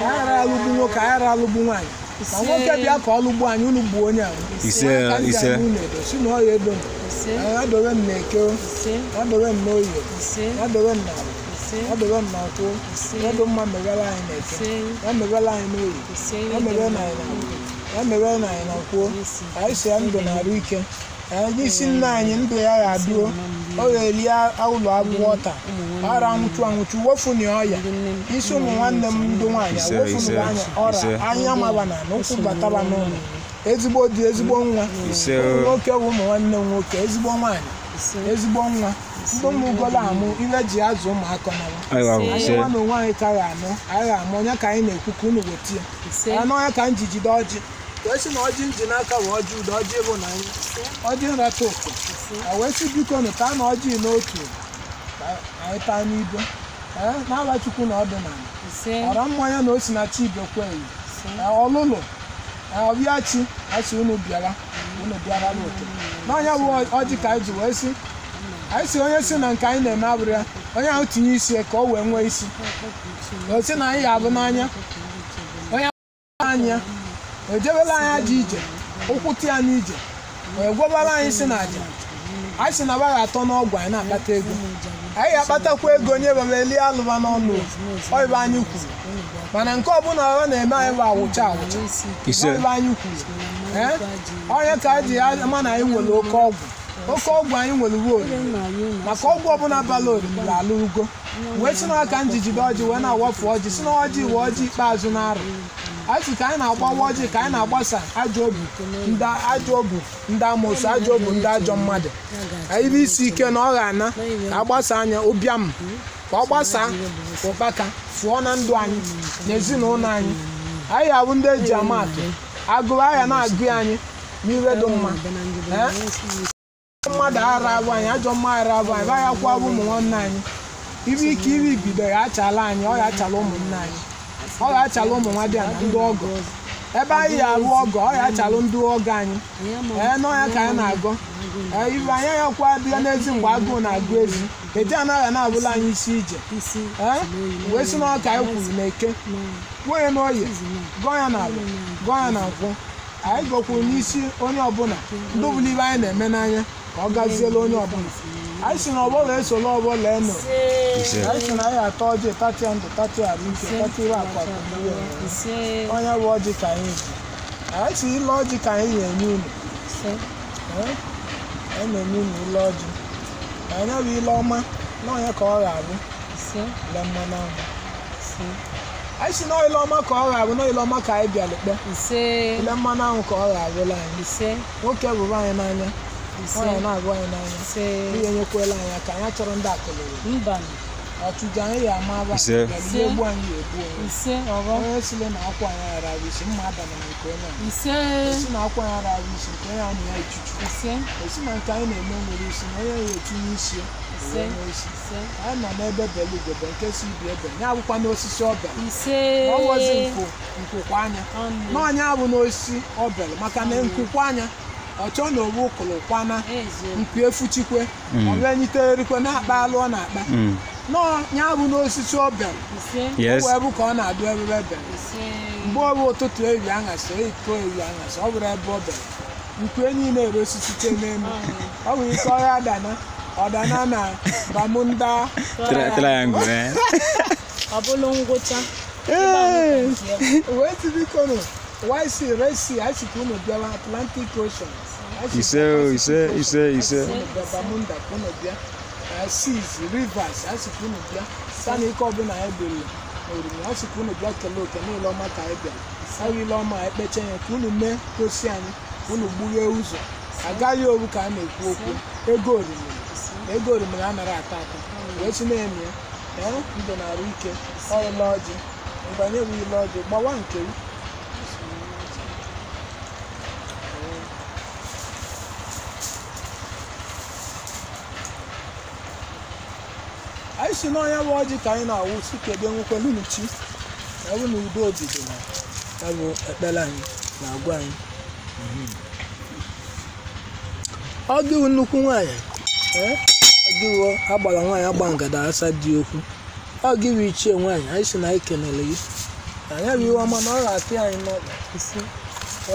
[SPEAKER 1] anyị ara alụgbu nwoke anyị ara alụgbu nwaanyị ma nwoke bịa ka ọ lụgbuo anyị unu gbuo onye ahụ unu edo si na ọya edo m adowe m na eke adowe m na oye adowe m na ala adowe m na nkwụ ọdụ mma mewere anyị na eke ya mewere anyị na oye ya mewere anyị na ala ya mewere anyị na nkwụ anyị si ya ndụ na arụ ike n'isi nna anyị ndụ ya ga-adụo ọ ga-eri ụlọ akwụkwọ taa ara anwụchu anwụchu wofuni ọya isi ụmụ nwanne m ndị nwaanyị wofunu anya ọra anya maba na n'ụkwụ bataba n'ụlọ ezigbo di ezigbo nwa ụmụ nwoke bụ ụmụ nwanne m nwoke ezigbo nwaanyị ezigbo nwa ndị ụmụ ugolo amụ iwe ji azụ ụmụaka nara anyị nwa na onwe anyị ka ga-anụ anyị ga-amụ onye ka anyị na-ekwu ka unu weta ya anụ onye ka m ji jide ọjị ka esi na ọjị nji n'aka bụ ọjị udo ọjị ịhụnanya ọjị nrata ụtọ wee sị biko nụ taa na ọjị n'otu ka anyị taa n'ibe n'aba Chukwu na ọdịnala ọra mmanya na osi na chi ibekweghị ọlụlụ ọbịa chi asị unu bịara unu bịara n'otu n'ọnya bụ ọjị ka anyị ji wee sị anyị si onye si na nke anyị na-eme abụrụ ya onye ahụ tinye isi ka o wee nwee isi o si na anyị ga-abụ n'anya onye anya ejebela anyị aja ije ụkwụ tị ya n'ije wee gwọbara anyị si na aja anyị si na ba ga-atọ n'ọgwụ anyị na-akpata ego anyị ga-akpatakwa ego nye baba elie alụba n'ọnụ ọibe anyị kwuru mana nke ọbụla ọ na-eme anyị bụ awụcha awụcha ọibe anyị kwuru ee onye ka anyị ji ama na anyị nwere oke ọgwụ oke ọgwụ anyị nwere uwe oriri maka ọgwụ ọbụla bara oriri ala ugo wee si n'aka njijide ọjị wee na-awafu ọjị si na ọjị wee ọjị ikpeazụ na-arụ anyị sị ka anyị na-agbawa ọjị ka anyị na-agbasa ajọ obi ndị ajọ obi ndị amoosu ajọ obi ndị ajọ mmadụ anyị bụ isi ike na ọ ga-ana ka agbasa anya ụbịam ka ọ gbasaa ụkpaka fụọ na ndụ anyị na ezinụlọ anyị anyị abụ ndị eji ama atụ agụrụ ahịa na-agụ anyị n'iwe dị mma mmadụ ara abụ anyị ajọ mma ara abụ anyị baya kwa bụ ụmụ nwanne anyị ibe ike iri ibido ya achala anyị ọ ya achala ụmụnne anyị ọ ga-achala ụmụ nwa dị na ndị ọgọ Ebe anyị ya arụ ọgọ, ọ ya achalụ ndị ọgọ anyị. Ee, n'ọnya ka anyị na-agọ. Ee, ibe anyị ya kwa bịa n'ezi mgbe agụụ na-agụ ezi. Eji anaghị na-abụla anyị isi ije. Ee, wee sị na ọka anyị kwuru na eke. Gwuo ya n'oye, gụọ ya n'ala, gụọ ya na nkwụ. Anyị gọkwuru n'isi onye ọbụla, ndị ọbụla ibe anyị na-eme n'anya ka ọ gaziela onye ọbụla. Anyị si na ọgbọ ga-esolo ọgbọ lee nụ.
[SPEAKER 3] Ise.
[SPEAKER 1] Anyị si na anyị atọ ọjị tatịa ndụ tatịa arụ ike tatịa iwe akwa akwa na iwe enwe. Onye bụ ọjị ka anyị ji. Anyị si ile ọjị ka anyị na-enye unu. Ee, anyị na-enye unu ile ọjị. Anyị bụ ile ọma na onye ka ọ ga-abụ ile mmanụ ahụ. Anyị si na ile ọma ka ọ ga-abụ na ile ọma ka anyị bịara kpe. Ile mmanụ ahụ ka ọ ga-abụla anyị. Nwoke bụrụ anyị n'anya, nwaanyị na-abụ anyị n'anya. Ihe nyekwela anyị aka, anyị achọrọ ndị akụlụrụ. Ọchụja anyị ya ama aba
[SPEAKER 3] Ise.
[SPEAKER 1] bịara ihe egbu anyị ya egbu onwe. Onye sịrị na akwa anyị ara ahụ isi mma abana na nke onye a. Esi na akwa anyị ara ahụ isi nke onye ahụ na ya echuchu. Esi na nke anyị na-eme nwere isi na onye ya etinye isi ya, o wee nwee isi. Anyị nọ n'ebe belugobe nke si ibi ebe ya abụkwa n'osisi ọbịa. Ọ wọzi nkwụ nkwụkwa anya. N'ọnya bụ n'osisi ọbịa maka na nkwụkwa anya ọ chọọ na owu ụkụlụ kwana nkwu efuchikwe ọ bịa nyiterikwe na-akpa alụ ọ na-akpa. N'ọnya bụ n'osisi ọbịa.
[SPEAKER 3] Yes.
[SPEAKER 1] O wee bụ ka ọ na-adụ ebe ebe. Mgbe ọ bụ ụtụtụ ewi aṅasị iko ewi aṅasị ọ bụrụ ebe ọ bịara nkwe niile ere osisi chee n'elu ọ bụ ike ọhịa dana ọdana na Bermuda
[SPEAKER 3] Triangle, eh?
[SPEAKER 2] Ọ bụlụ ngwụcha.
[SPEAKER 1] Wee ti biko nụ YC Red Sea anyị si ka unu bịawa Atlantic Ocean. Anyị si
[SPEAKER 3] Ise,
[SPEAKER 1] ka
[SPEAKER 3] ise, ise, ise.
[SPEAKER 1] unu bịa Bermuda ka unu bịa seas rivers anyị si ka unu bịa sana ike ọbụla anyị bere n'oriri anyị si ka unu bịa kelee oke niile ọma ka anyị bịara anyị ile ọma anyị kpecha ya ka unu mee gosi anyị ka unu gbughee ụzọ agaghị oru ka a na-ekwu okwu ego orimiri ego orimiri anaghị ata ata wee si na-emi ya ee ndụ na-arụ ike ọ ile ọjị mgbe bụ ile ọjị gbawa nke gị. Anyị si n'ọnya bụ ọjị ka anyị na-awụ si kedu nwekwara unu chi na ọ bụ na udo obido na ya bụ ekpere anyị na agwa anyị. Ọ dịwo nnukwu nwaanyị ee ọ dịwo agbara nwaanyị agba ngada asa dị okwu ọ gịwụ ichie nwaanyị anyị si na anyị kenere gị na ya bụ iwe ọma na ọ ga-atị anyị n'ọkpa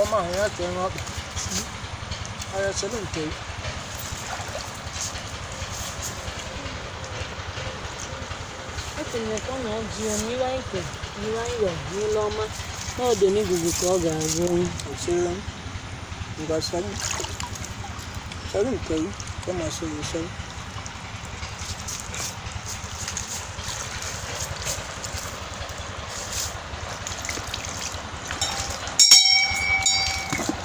[SPEAKER 1] ọma ahụ ya tee n'ọkpa anya chere nke gị.
[SPEAKER 2] Ekenyekwa na ọjị n'iwe anyị kwe n'iwe anyị yọ n'ile ọma na ọdụ n'igugu ka ọ ga-abụ.
[SPEAKER 1] Chere ngwa sọrọ sọrọ nke gị ka ọ masịrị gị sọrọ.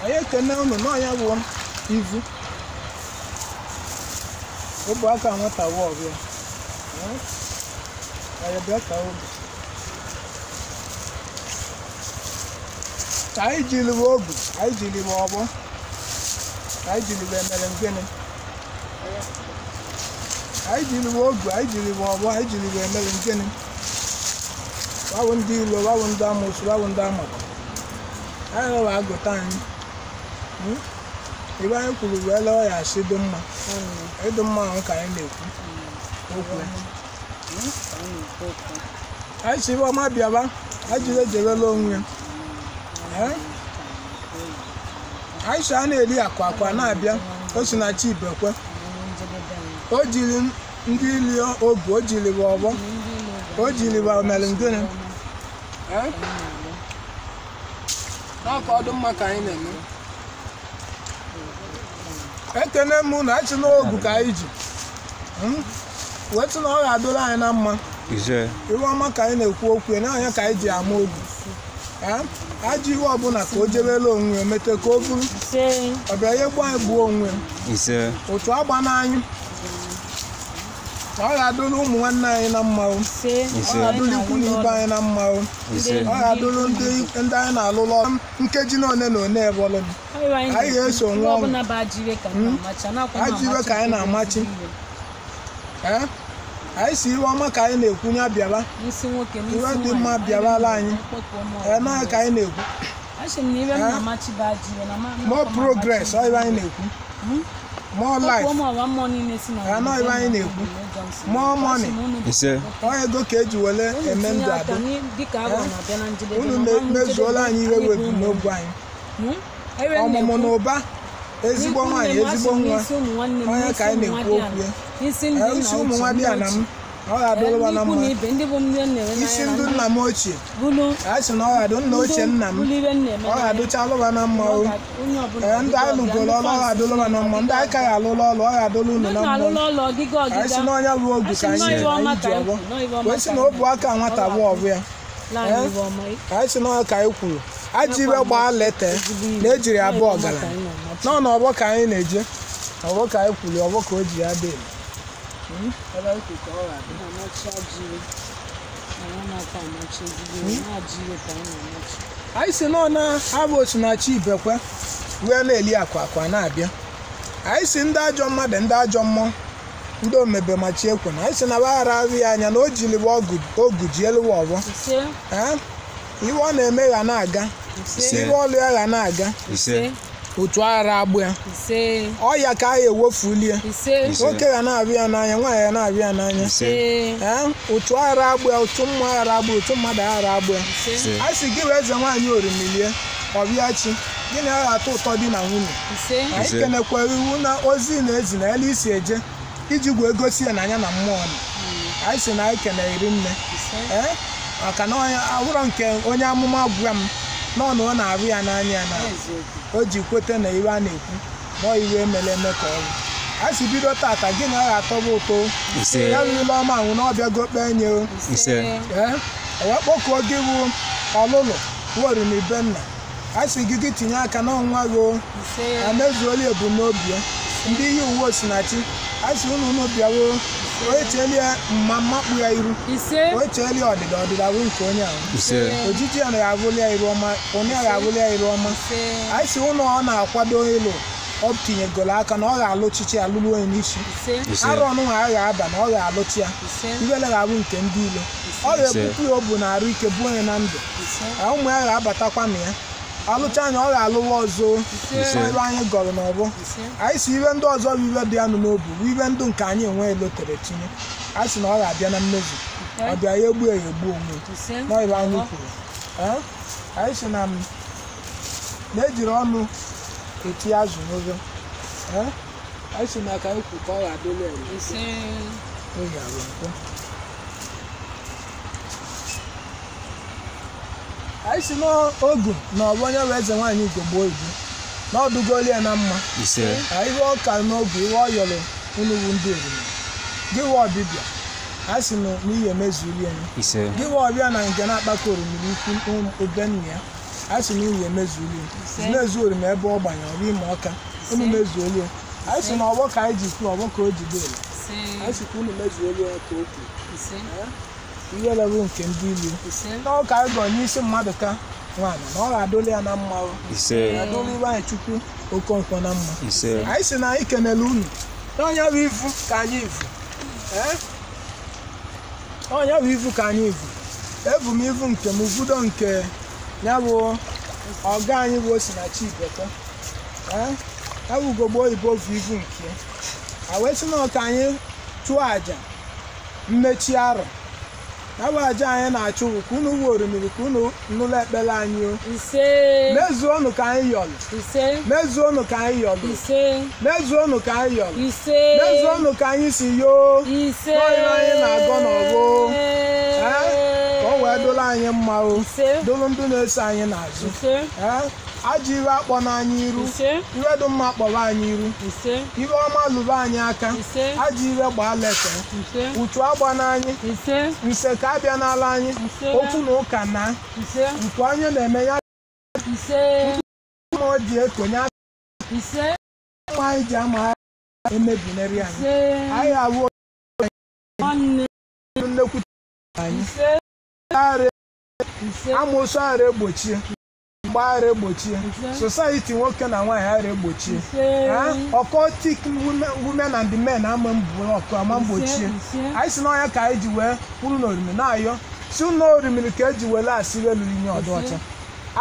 [SPEAKER 1] Anyị ekene unu n'ọnya bụ ivu ụbụ aka nwata wụ ọbịa. Anyị bịa ka obi ka anyị jiri bụ ogu anyị jiri bụ ọgbọ ka anyị jiri bụ emere gịnị anyị jiri bụ ogu anyị jiri bụ ọgbọ anyị jiri bụ emere gịnị wawụ ndị ilo wawụ ndị amụsụ wawụ ndị amakọ anyị rọwa agụta anyị. Ibe anyị kwuru bụ ele ọya asị dị mma ịdị mma ahụ ka anyị na-ekwu okwu anyị si ibe ọma bịaba anyị jiri ejebela onwe ya. Anyị si a na-eri akụ akụ a na-abịa o si na chi ibekwe o jiri ndị ili ogu o jiri bụ ọgbọ o jiri bụ mere ngịnị n'ọka ọdụ mma ka anyị na-eme ekene m na achị n'ogu ka anyị ji wee sị na ọ ga-adụrụ anyị na mma
[SPEAKER 3] Ise.
[SPEAKER 1] iwe ọma ka anyị na-ekwu okwu ya na ka anyị ji ama ogu ajọ iwe ọbụla ka o jebela onwe ya mete ka o buru ọ bịara ihe gbuo anyị gbuo onwe ya
[SPEAKER 3] Ise.
[SPEAKER 1] otu agba n'anyị ọ ga-adụrụ ụmụ nwanne anyị na mma o. Ọ
[SPEAKER 3] Ise.
[SPEAKER 1] ga-adụrụ ikwu na ibe anyị na mma o.
[SPEAKER 3] Ise.
[SPEAKER 1] Ọ ga-adụrụ ndị anyị na-alụlụ ọrụ nkeji na one na one ebọlụ m anyị ga-eso nwa ọnwụ. Ajọ iwe ka anyị na-amachi. Ee? Anyị si iwe ọma ka anyị na-ekwu ya bịaba iwe dị mma bịabala anyị ee na ka anyị na-ekwu More progress, ọ ibe anyị na-ekwu. More life, anọ ibe anyị na-ekwu. More money.
[SPEAKER 3] Ise.
[SPEAKER 1] Ọ ego ka eji wele eme ndụ adị. Unu mezuola anyị iwe webu n'ogbe anyị. Ọmụmụ na ụba, ezigbo nwaanyị, ezigbo nwa, onye ka anyị na-ekwu okwu ya. Isi ụmụ nwa dị na m, ọ ga-adụrụba na mma. Isi ndụ nna m ochie, a sị na ọ ga-adụ nna ochie nna m, ọ ga-adụcha alụba na mma o. Ndị anyị lụgoro ọlụ, ọ ga-adụlụba na mma. Ndị anyị ka ga-alụlụ ọlụ, ọ ga-adụlụ unu na mma. Anyị sị na onye bụ ogu ka anyị ji ọgbọ, wee sị na o bu aka nwata bụ ọbụ ya. Anyị sị na ọ ka anyị kwuru ajọ iwe gbaa leta na ejiri abụọ ọgaranya nọ n'ọgbọ ka anyị na-eje, ọgbọ ka anyị kwuru, ọgbọ ka o ji ya dị. Anyị si nọ na abụ Osinachi Ibekwe wee na-eli akwa akwa na-abịa. Anyị si ndị ajọ mmadụ, ndị ajọ mmụọ, ndị omebe machi ekwe na anyị si na gbaghara ahụ ya anya na o jiriwa ogu ji eluwa ọgbọ. Iwe ọ na-eme ga na-aga, iwe ọlụ ya ga na-aga, otu aghara agbụ ya, ọya ka a ewefulie, nwoke ga na-abịa ya n'anya, nwaanyị ga na-abịa ya n'anya, otu aghara agbụ ya, otu mmụọ aghara agbụ ya, otu mmadụ aghara agbụ ya. A sị gị wee eze nwaanyị orimilie ọbịachi, gị na ya ga-atọ ụtọ di na nwunye. Anyị kenekwa iwu na ozi na ezi na elu isi eje iji gwee gosi ya n'anya na mmụọ nọ. Anyị sị na anyị kenere nne, maka na awụrọ nke onye amụma gwa m nọ na ọ na-arụ ya n'anya na o ji kweta na iwe a na-ekwu na iwe emere eme ka ọ bụ. A si bido tata gị na ọ ga-atọba ụtọ ya rụrụla ọma anwụ na ọbịago kpee nye o. Wee kpọkuo gị bụ ọlụlụ werunibenna, a sị gị gị tinye aka n'ọnwa gị o, amezuola ebumnobi ya. Ndị iyi uwe Osinachi, a sị unu unu bịawo, o echelie mma mmakpụ ya iru, o echelie ọdịda ọdịda bụ nke onye ahụ, ojiji ya na-abụli ya iru ọma, onye ya ga-abụli ya iru ọma. Anyị sị ụnụ ọ na-akwado ịlụ, ọ tinyegoro aka na ọ ga-alụchichi alụrụ onye n'isi, arụ ọnụnwa a ga-aba na ọ ga-alụchi ya, iwele ga-abụ nke ndị ilo, ọ ga-ebupụ ya obu na arụ ike bụ onye na ndụ, ụmụ ya ga-abatakwa na ya, alụcha anya ọ ga-alụwa ọzọ. Ebe anyị gọrọ n'ọbọ, anyị si iwe ndị ọzọ bụ iwe dị anụ n'obu, bụ iwe ndụ nke anyị enwe elotere tinye, anyị sị na ọ ga-abịa na mmezu, ọ bịa ya egbu ya egbu onwe n'ọibe anyị kwuru. Anyị sị na na-ejiri ọnụ eti azụ n'ụzọ, anyị sị na ka anyị kwuru ka ọ ga-adịla ere. Anyị si n'ogu na ọbụ onye bụ eze nwaanyị ugogbe oyibo na ọdụgolu ya na mma. Ihe ọka n'ogu, ihe ọ yọrọ unu bụ ndị oriri gị wee ọbịbịa, a sị na n'ihi emezuli ya, gị wee ọbịa na nke na-akpakọ oromiri ukwu ube nna ya, a sị na ihi emezuli ya, na-ezu orimi ebe ọ gbanye ọrụ ime ọka, unu mezuolu ya. Anyị sị na ọgbọ ka anyị ji kwuo, ọgbọ ka o ji dị elu, anyị sị ka unu mezuolu ya ka o kwuru ihe lewu nke ndị ilu n'ọka anyị gọrọ n'isi mmadụ ka nwaanyị na ọ ga-adụli ya na mma, adụli ibe anyị Chukwu Okonkwo na mma. Anyị sị na anyị kenele unu n'ọnya bụ ifu ka anyị ifu, ọnya bụ ifu ka anyị ifu. Ebu m ifu nke m budo nke ya bụ ọga anyị bụ Osinachi Ibekwe, ya bụ ugogbe oyibo bụ ifu nke ya. Wee sị na ọka anyị chụọ àjà mmechi arọ, ya bụ aja anyị na-achụ bụ ka unu wuo orimiri, ka unu nụlụ ekpere anyị o. Mezuonụ ka anyị yọlụ, mezuonụ ka anyị yọlụ, mezuonụ ka anyị yọlụ, mezuonụ ka anyị si yoo n'ọyịrị anyị na-agọ n'ọgbọ, ka ọ wee dụrụ anyị mma o, dụrụ ndị na-eso anyị n'azụ. Ajọ iwe akpọ n'anya iru, iwe dị mma kpọrọ anyị iru, iwe ọma lụrụ anyị aka, ajọ iwe gbaa leta, uchu agba n'anyị, nse ka abịa n'ala anyị, okwu na ụka na nke onye na-eme ya ma ọ ji ekonye aka anyị ji ama emebineri anyị, anyị awụ nnekwu anyị, amoosu aghara egbochie, mgbaghara egbochie, society nwoke na nwaanyị aghara egbochie, occultic women and the men ama mbụ ọkụ ama mgbochie. Anyị si n'ọnya ka anyị ji wee kwuru n'orimi na-ayọ si n'orimiri ka eji were asị elu inye ọdụ ọcha.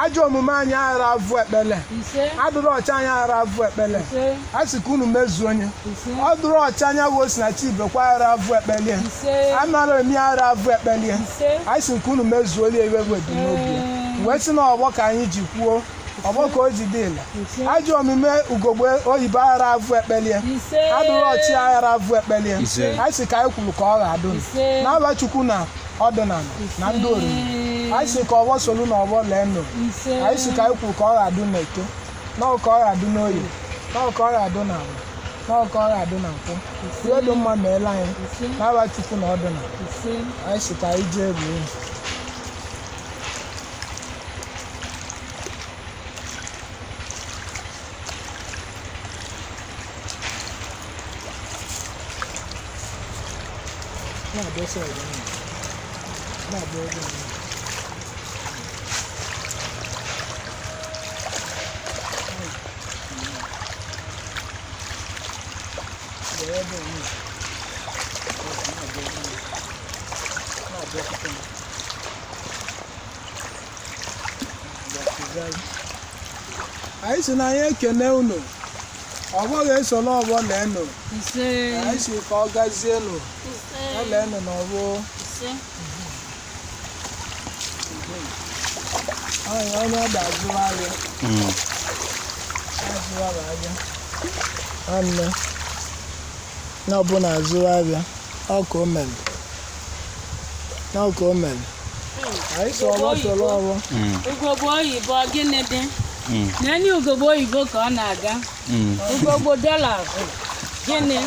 [SPEAKER 1] Ajọ omume anyị aghara avụ ekpele.
[SPEAKER 2] Ise.
[SPEAKER 1] Adụrụ ọcha anyị aghara avụ ekpele.
[SPEAKER 2] Ise.
[SPEAKER 1] A sị ka unu mezuo onye.
[SPEAKER 2] Ise.
[SPEAKER 1] Ọ dụrụ ọcha anya bụ Osinachi Ibekwe aghara avụ ekpele.
[SPEAKER 2] Ise.
[SPEAKER 1] Amara emi aghara avụ ekpele.
[SPEAKER 2] Ise.
[SPEAKER 1] Anyị sị ka unu mezuolie iwe bụ ebumnobi ya. Wee sị na ọgbọ ka anyị ji kwuo, ọgbọ ka o ji dị ile.
[SPEAKER 2] Ise.
[SPEAKER 1] Ajọ omume ugogbe oyibo aghara avụ ekpelie.
[SPEAKER 2] Ise.
[SPEAKER 1] Adụrụ ọchị aghara avụ ekpelie.
[SPEAKER 3] Ise.
[SPEAKER 1] Anyị sị ka anyị kwuru ka ọ ga-adụ.
[SPEAKER 2] Ise.
[SPEAKER 1] N'aba Chukwu na ọdịnala na ndị oriri. Anyị sị ka ọgbọ solu na ọgbọ lee nụ.
[SPEAKER 2] Ise.
[SPEAKER 1] Anyị sị ka anyị kwuru ka ọ ga-adụ n'eke, na ọ ka ọ ga-adụ n'oye, na ọ ka ọ ga-adụ n'ala, na ọ ka ọ ga-adụ na nkwụ. Ihe dị mma meela anyị.
[SPEAKER 2] Ise.
[SPEAKER 1] N'aba Chukwu na ọdịnala.
[SPEAKER 2] Ise.
[SPEAKER 1] Anyị sị ka anyị jee ruo. Na-abịa sọ ọzọ ahụ. Na-abịa ebe ahụ. Bịa ebe ahụ. Na-abịa ebe ahụ. Na-abịa site na. Anyị sị na anyị ekene unu. Ọgbọ ga-esolo ọgbọ leenụ.
[SPEAKER 2] Ise.
[SPEAKER 1] Anyị sị ka ọ gazie nụ.
[SPEAKER 2] Ise.
[SPEAKER 1] Ya leenụ n'ọgbọ.
[SPEAKER 2] Ise.
[SPEAKER 1] Anyị onye ọ ga-azụ ahịa.
[SPEAKER 3] Mm.
[SPEAKER 1] Azụwara ahịa. Nwanne. Na ọbụna azụ ahịa. Ọ ka o mere. Na ọ ka o mere. Anyị sị ọgbọ solo ọgbọ.
[SPEAKER 3] Mm.
[SPEAKER 2] Ugogbe oyibo gịnị dị?
[SPEAKER 3] Mm.
[SPEAKER 2] N'enyi ugogbe oyibo ka ọ na-aga.
[SPEAKER 3] Mm.
[SPEAKER 2] Ugogbe dollars gịnị?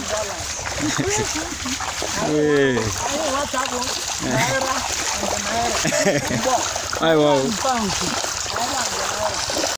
[SPEAKER 3] Ee.
[SPEAKER 1] Anyị ghọtago naira and naira. Mgbọ.
[SPEAKER 3] Ai, wow.
[SPEAKER 2] Pound.